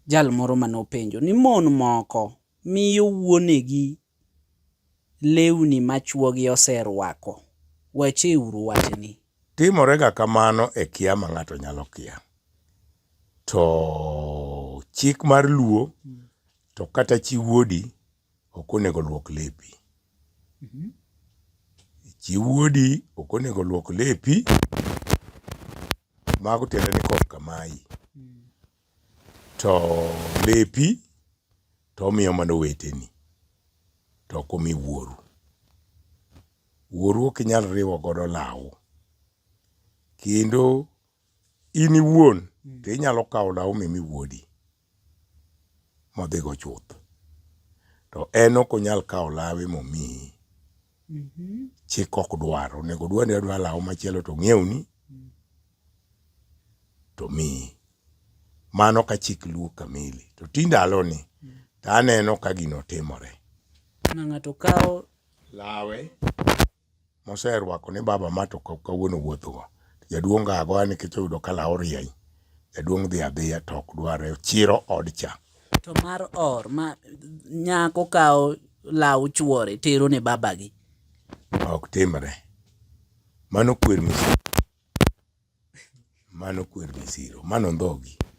Jal moro mane openjo ni mon moko miyo wuonegi lewni ma chwogi oserwako. Wacheuru wachni. Timorega kamano e kia ma ng'ato nyalo kia. To chik mar Luo to kata chi wuodi ok onego luok lepi. Chi wuodi ok onego luok lepi, mago tiende ni korka mayi. To lepi to omiyo mana oweteni, to ok omi wuoru. Wuoru ok inyal riwo godo law. Kendo in iwuon to inyalo kawo law mimi wuodi modhigo chuth. To en ok onyal kawo lawe momiyi. Chik ok dwar. Onego odwar ni odwa law machielo to ong'iewni to omiyi. Mano ka chik Luo kamili. To ti ndaloni to aneno ka gino timore. Ma ng'ato kawo Lawe moserwako ni baba ma to kawuono wuothogo. Jaduong' ga agoya nikech oyudo ka law rieny. Jaduong' dhi adhiya to ok dware chiro od cha. To mar or ma nyako kawo law chuore tero ne babagi. Ok timre. Mano kwer misiro. Mano kwer misiro. Mano ndhogi.